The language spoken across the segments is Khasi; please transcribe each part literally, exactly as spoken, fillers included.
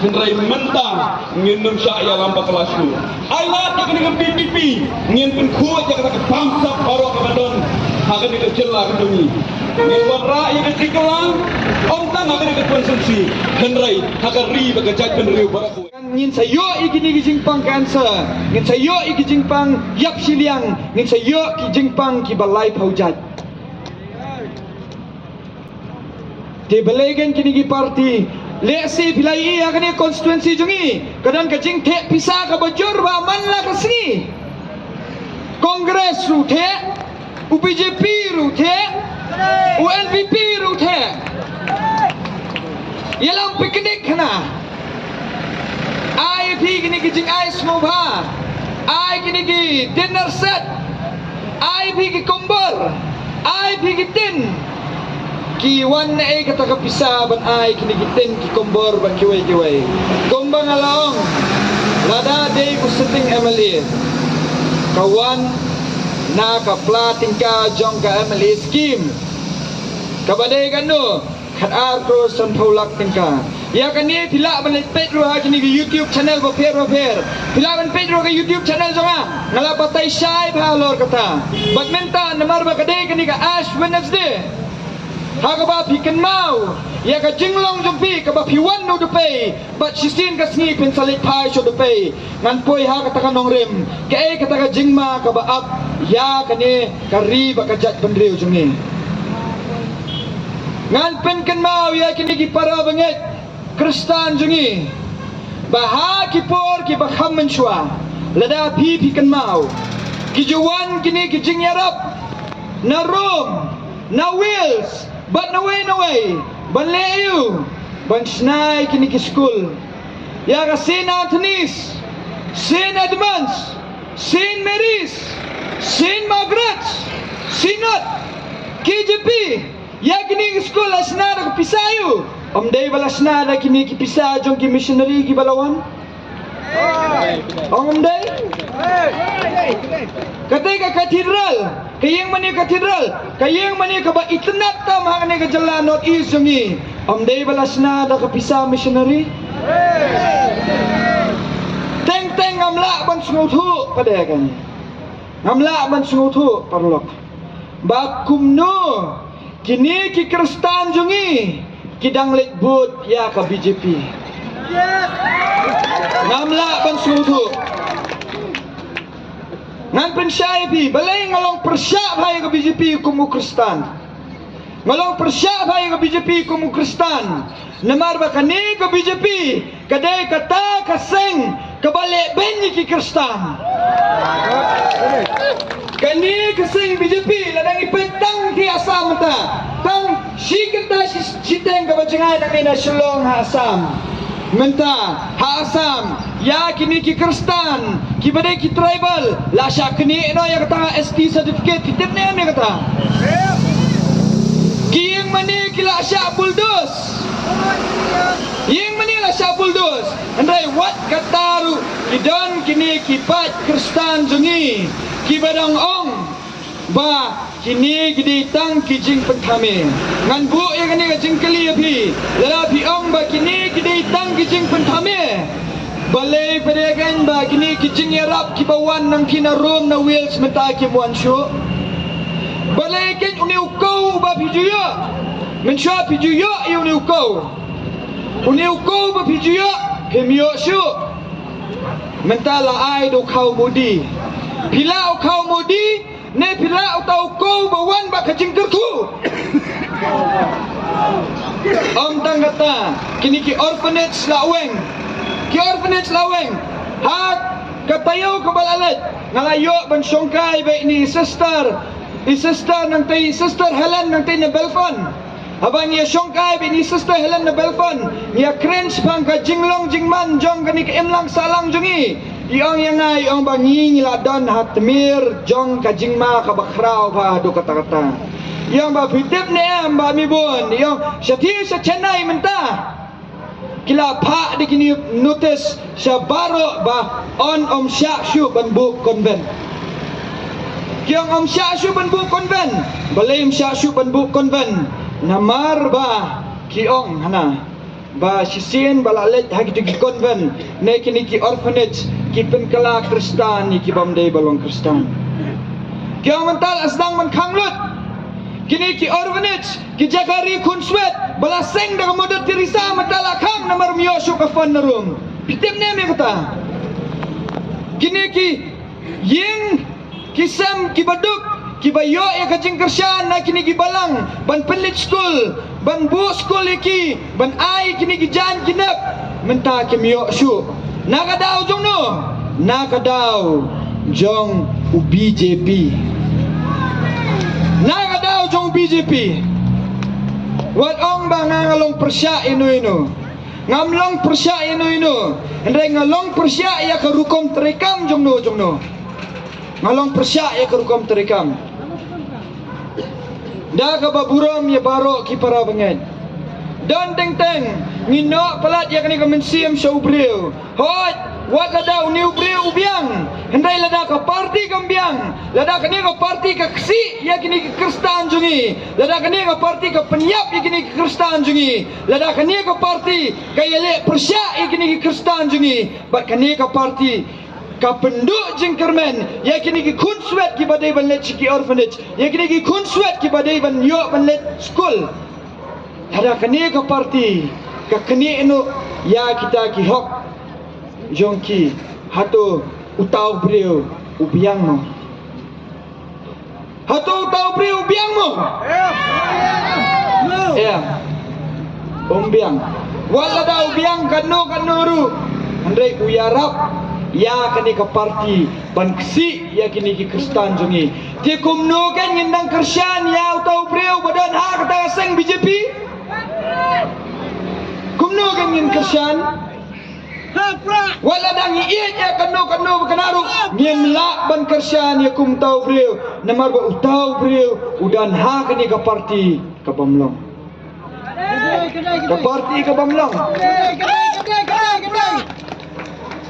Hynrei mynta ngin nym shah ïalam bakla shuh. Ai lad ïa kane ka P P P, ngin pynkhuid ïa kata ka bamsap baroh kaba don ha kane ka jylla ka jong ngi. Ngin wanrah ïa ka jingkylla, ym tang ha kane ka constituency, hynrei ha ka ri bad ka jaitbynriew baroh kawei. Ngin sa ïoh ïa kine ki jingpang cancer, ngin sa ïoh ïa ki jingpang ïap shiliang, ngin sa ïoh ki jingpang kiba laiphew jait. Te balei kein kine ki party? Lehse phi la ïohi ha kane constituency jong ngi, ka don ka jingtheh pisa kaba jur ba man la ka sngi. Congress ruh theh, u B J P ruh theh, u N P P ruh theh. Ïalam picnic hana. Ai phi kine ki jingai sngewbha. Ai kine ki dinner set. Ai phi ki kombor. Ai phi ki tin. Ki wan na ei kata ka pisa ban ai kine ki tin, ki kombor bad kiwei kiwei. Kumba nga la ong, lada dei u sitting M L A, ka wan na ka pla tyngka jong ka M L A scheme, kaba dei kano, khatar klur sanphew lak tyngka. Ïa kane phi lah ban leit peit ruh ha kine ki YouTube channel bapher bapher. Phi lah ban peit ruh ka YouTube channel jong nga. Nga la batai shai bha halor kata. Bad mynta namar ba ka dei kane ka Ash Wednesday, ha kaba phi kynmaw ïa ka jinglong jong phi kaba phi wan na u Dubai, bad shisien ka sngi phin sa leit phai sha u Dubai. Ngan poi ha kata ka nongrim, kaei kata ka jingma kaba ap ïa kane ka ri bad ka jaitbynriew jong ngi. Ngan pynkynmaw ïa kine ki para bangeit Khristan jong ngi ba ha ki por kiba kham mynshuwa, lada phi phi kynmaw, ki ju wan kine ki jingïarap na Rome, na Wales, bad na wei na wei, ban leh aïu? Ban shna ïa kine ki skul. Ïa ka Saint Anthony's, Saint Edmund's, Saint Mary's, Saint Margaret's, Synod, K J P. Ïa kine ki skul la shna da ka pisa aïu? Ym dei ba la shna da kine ki pisa jong ki missionary kiba la wan? Ong ym dei? Kata ka cathedral, ka ïing mane cathedral, ka ïing mane kaba itynnad tam ha kane ka jylla North East jong ngi, ym dei ba la shna da ka pisa missionary? Teng teng ngam lah ban sngewthuh pat ïa kane. Ngam lah ban sngewthuh paralok. Ba kumno kine ki Khristan jong ngi ki dang leit vote ïa ka B J P. Ngam lah ban sngewthuh. Ngan pynshai ïa phi, balei nga long pyrshah bha ïa ka B J P kum u Khristan. Nga long pyrshah bha ïa ka B J P kum u Khristan. Namar ba kane ka B J P ka dei kata ka seng kaba leh beiñ ïa ki Khristan. Kane ka seng B J P lada ngi peit tang ki Assam mynta, tang shi kynta shi, shiteng kaba jngai nangne na Shillong ha Assam. Mynta ha Assam ïa kine ki Khristan kiba dei ki tribal la shah knieh noh ïa kata S T certificate, ki tip ne em ïa kata? Ki ïing mane ki la shah bulldoze. Ïing mane la shah bulldoze. Hynrei wat kata ruh ki don kine ki paid Khristan jong ngi kiba dang ong ba kine ki dei tang ki jingpynthame. Ngan buh ïa kane ka jingkylli ïa phi. Lada phi ong ba kine ki dei tang ki jingpynthame, balei phi ïa kane ba kine ki jingïarap kiba wan nangtei na Rome na Wales mynta kim wan shuh? Balei kane une u kow ba phi ju ïoh? Mynshuwa phi ju ïoh ïa une u kow. Une u kow ba phi ju ïoh phim ïoh shuh. Mynta la ai da u khaw Modi. Phi la u khaw Modi, ne phi la uta u kow ba wan bad ka jingkyrkhu? Ym tang kata, kine ki orphanage la weng. Ki orphanage la weng. Ha ka taïew kaba la leit, nga la ïoh ban shongkai bad ine i sister, i sister nangtei, i sister Helen nangtei na Belfast. Haba ngi ïa shongkai bad ine i sister Helen na Belfast, ngi ïa kren shaphang ka jinglong jingman jong kane ka imlang sahlang jong ngi. I ong ïa nga, i ong ba ngi ngi la don ha tmier jong ka jingma kaba khraw bha haduh katta katta. I ong ba phi tip ne em Bah Mibun, i ong shatei sha Chennai mynta ki la phah da kine notice sha baroh ba yn ym shah shuh ban buh convent. Ki ong ym shah shuh ban buh convent. Balei ym shah shuh ban buh convent? Namar ba ki ong hana, Ba shisien ba la leit ha kito ki convent ne kine ki orphanage, ki pynkylla Khristan ïa ki bym dei ba long Khristan. Ki ong mynta la sdang ban khang lut. Kine ki orphanage, ki jaka ri khunswet ba la seng da ka Mother Teresa, mynta la khang namar ym ïoh shuh ka fund na Rome. Phi tip ne em ïa kata? Kine ki ïing ki sem kiba duk, kiba ïoh ïa ka jingkyrshan na kine ki balang ban pynleit skul, ban buh skul ïa ki, ban ai kine ki jaiñ ki nep, mynta kim ïoh shuh. Na ka daw jong no? Na ka daw jong u B J P. Na ka daw jong u B J P. Wat ong ba nga nga long pyrshah ïa no ïa no. Ngam long pyrshah ïa no ïa no. Hynrei nga long pyrshah ïa ka rukom treikam jong no jong no. Nga long pyrshah ïa ka rukom treikam. Da kaba burom ïa baroh ki para bangeit. Don teng teng ngin noh palat ïa kane ka mynsiem sha u briew. Hooid, wat lada une u briew u biang, hynrei lada ka parti kam biang, lada kane ka parti ka ksih ïa kine ki Khristan jong ngi, lada kane ka parti ka pynïap ïa kine ki Khristan jong ngi, lada kane ka parti ka ïaleh pyrshah ïa kine ki Khristan jong ngi, bad kane ka parti ka pynduh jingkyrmen ïa kine ki khunswet kiba dei ban leit sha ki orphanage, ïa kine ki khunswet kiba dei ban ïoh ban leit skul. Lada kane ka parti ka knieh noh ïa kita ki hok jong ki, hato uta u briew u biang mo? Hato uta u briew u biang mo? Em. Um biang. Wat lada u biang katno katno ruh, hynrei u ïarap ïa kane ka parti ban ksih ïa kine ki Khristan jong ngi. Te kumno kan ngin dang kyrshan ïa uta u briew ba don ha kata ka seng B J P? Kumno kan ngin kyrshan? Wat lada ngi ïeit ïa kano kano ba kane ruh, ngim lah ban kyrshan ïa kumta u briew, namar ba uta u briew u don ha kane ka parti ka bym long. Ka parti ka bym long.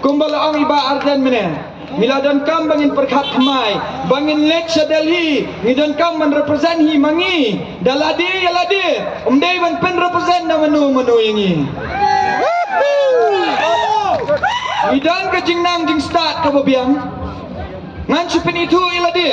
Kumba la ong i Bah Ardent mynne, ngi la donkam ba ngin pyrkhat thymmai, ba ngin leit sha Delhi, ngi donkam ban represent hi ma ngi da lade ïa lade, ym dei ban pynrepresent da mano mano ïa ngi. Ngi don ka jingnang jingstad kaba biang. Ngan shu pynithuh ïa lade.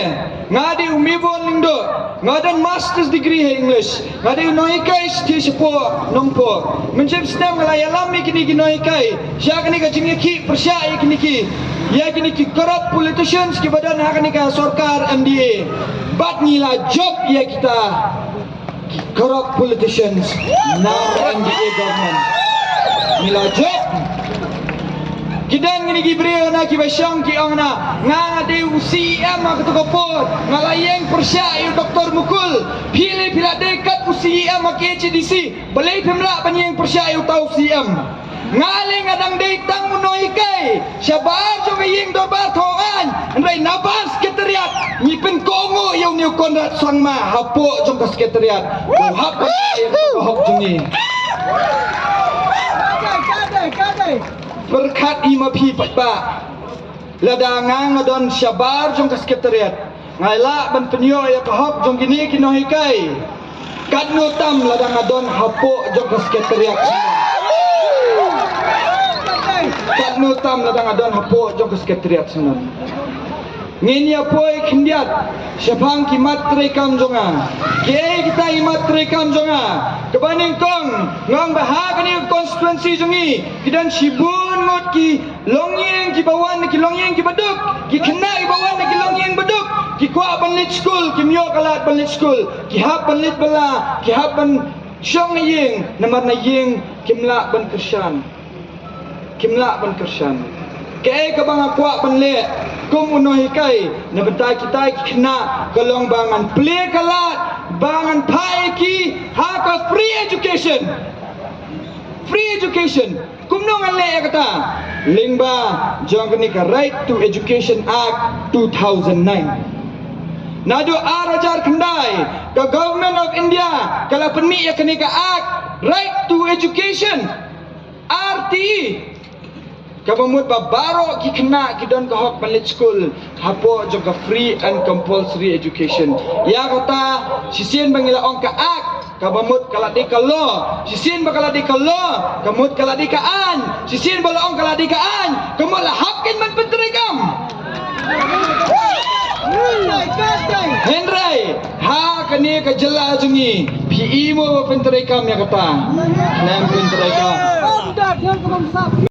Nga dei u Mewbun Lyngdoh. Nga don master's degree ha English. Nga dei u nonghikai shatei shapoh Nongpoh. Mynshem snem nga la ïalam ïa kine ki nonghikai sha kane ka jingïakhih pyrshah ïa kine ki, ïa kine ki corrupt politicians kiba don ha kane ka sorkar M D A. Bad ngi la jop ïa kita ki corrupt politicians na M D A government. Ngi la jop. Ki don kine ki briew na kiba shong ki ong na, nga nga dei u C E M ha kato ka por, nga la ïeng pyrshah ïa u Doctor Mukul. Phi lei phi la dei kat u C E M ha K H A D C, balei phim lah ban ïeng pyrshah ïa uta u C E M? Nga lei nga dang dei tang u nonghikai shabar jong ka ïing dorbar Thawaiñ, hynrei nabar sekretariat ngi pynkohnguh ïa une u Conrad Sangma hapoh jong ka sekretariat. Ko hap ban ïa ka hok jong ngi. Pyrkhat i ma phi paidbah. Lada nga nga don shabar jong ka sekretariat, nga lah ban pynïoh ïa ka hok jong kine ki nonghikai. Katno tam lada nga don hapoh jong ka sekretariat. Katno tam lada nga don hapoh jong ka sekretariat sngewbha. Ngin ïa poi khyndiat shaphang ki mat treikam jong nga. Kiei kita ki mat treikam jong nga? Kaba nyngkong, nga ong ba ha kane ka constituency jong ngi ki don shibun ngut ki longïing kiba wan na ki longïing kiba duk, ki khynnah kiba wan na ki longïing ba duk, ki kwah ban leit skul, kim ïoh ka lad ban leit skul, ki hap ban leit bylla, ki hap ban shong ha ïing, namar na ïing kim lah ban kyrshan. Kim lah ban kyrshan. Kaei kaba nga kwah ban leh kum u nonghikai na bynta kita ki khynnah ka long ba ngan plie ka lad ba ngan phah ïa ki ha ka free education. Free education. Kumno ngan leh ïa kata? Lyngba jong kane ka Right to Education Act two thousand nine. Naduh ar hajar khyndai, ka Government of India ka la pynmih ïa kane ka Act Right to Education, R T E. Kaba mut ba baroh ki khynnah ki don ka hok ban leit skul hapoh jong ka free and compulsory education. Ïa kata shisien ba ngi la ong ka Act Kaba mut ka la dei ka law, shisien ba ka la dei ka law, ka mut ka la dei ka aiñ, shisien ba la ong ka la dei ka aiñ, ka mut la hap kein ban pyntreikam. Hynrei ha kane ka jylla jong ngi, phi i mo ba pyntreikam ïa kata? Khlem pyntreikam.